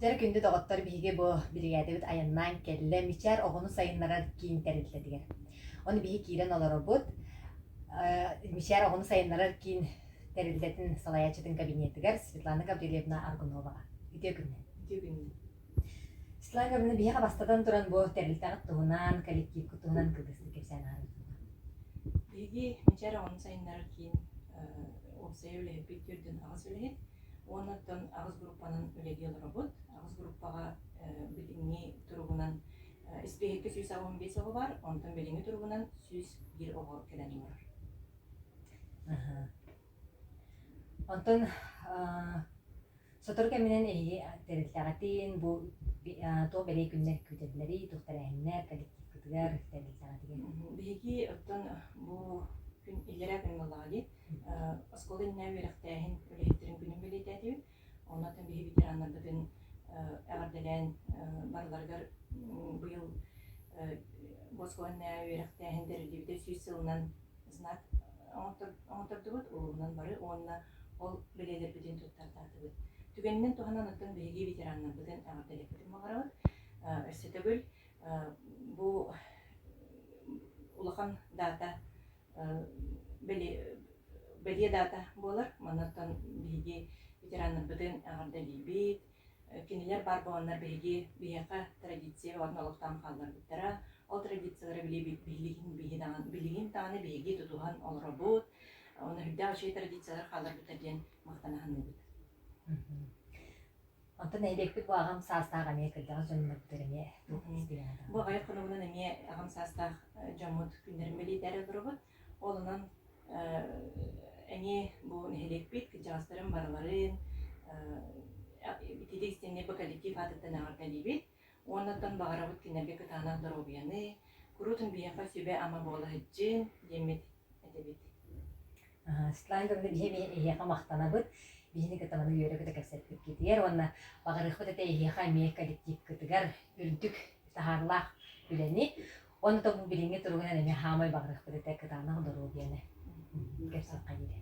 Дьэ, күндү доҕоттор, биһиги бу биригээдэбит айаннаан кэллэ Мичээр оҕону сайыннарар киин тэрилтэтигэр. Ону биһи киирэн олоробут. Мичээр оҕону сайыннарар киин тэрилтэтин салайааччытын кабинетыгар Светлана Гаврильевна Аргуноваҕа. Үтүө күнүнэн. Үтүө күнүнэн. Светлана Гаврильевна, биһиэхэ бастатан туран бу тэрилтэҕит туһунан, коллективкыт туһунан кылгастык кэпсээн ааһыҥ. Биһиги Мичээр оҕону сайыннарар киин уопсайа үлэһиппит 48 үлэһит. Уонна оттон аҕыс группанан үлэлии олоробут. Аҕыс группаҕа билиҥҥи туругунан испииһэккэ 185 оҕо баар, онтон билиҥҥи туругунан 101 оҕо кэлэн олорор. Онтон сотору кэминэн эһиги тэрилтэҕитин бу туох бэлиэ күннэр күүтэллэрий, туох тэрээһиннэр коллективкытыгар, тэрилтэҕитигэр? Биһиги оттон бу күн иллэрээ күн буоллаҕа дии Оскуола иннинэ үөрэхтээһин үлэһиттэрин күнүн бэлиэтээтибит. Оннуттан биһи ветераннарбытын эҕэрдэлээн барыларыгар быйыл бу оскуола иннинэ үөрэхтээһин тэриллибитэ 100 сылынан знак оҥоттордубут, улууһунан бары уонна ол бэлиэлэрбитин туттартаатыбыт. Түгэнинэн туһанан оттон биһиги ветераннарбытын эҕэрдэлиэхпитин баҕарабыт. Өссө төгүл бу улахан дата бэлиэ даата буолар. Маннаттан биһиги ветераннарбытын эҕэрдэлиибит. Кинилэр баар буоланнар биһиги биһиэхэ традиция уонна олохтоон хаалларбыттара. Ол традициялары билигин билигин даҕаны биһиги тутуһан олоробут. Уонна үрдээх үчүгэй традициялар хаалларбыттар диэн махтана саныыбыт. Онтон нэһилиэкпит бу аҕам саастаах эмиэ кырдьаҕас дьоннорбутугар эмиэ туох истиҥ Бу аҕыйах хонугунан эмиэ аҕам саастаах дьоммут күннэрин бэлиэтээри олоробут. Ол онон эмиэ бу нэһилиэкпит кырдьаҕастарын барыларын ититик истиҥник бу коллектив аатыттан эҕэрдэлиибит. Уоннаттан баҕарабыт кинилэргэ кытаанах доруобуйаны, куруутун биһиэхэ сүбэ-ама буола сылдьын диэммит этэбит. Светлана Ивановна, биһи эһиэхэ махтанабыт. Биһини кытта маны үөрэ-көтө кэпсэппиккитигэр уонна баҕарыахпыт этэ эһиэхэ эмиэ коллективкытыгар үрдүк таһаарылаах үлэни уонна да бу билиҥҥи туругунан эмиэ хаамай баҕарыахпыт этэ кытаанах доруобуйаны кэпсиэххэ диэри.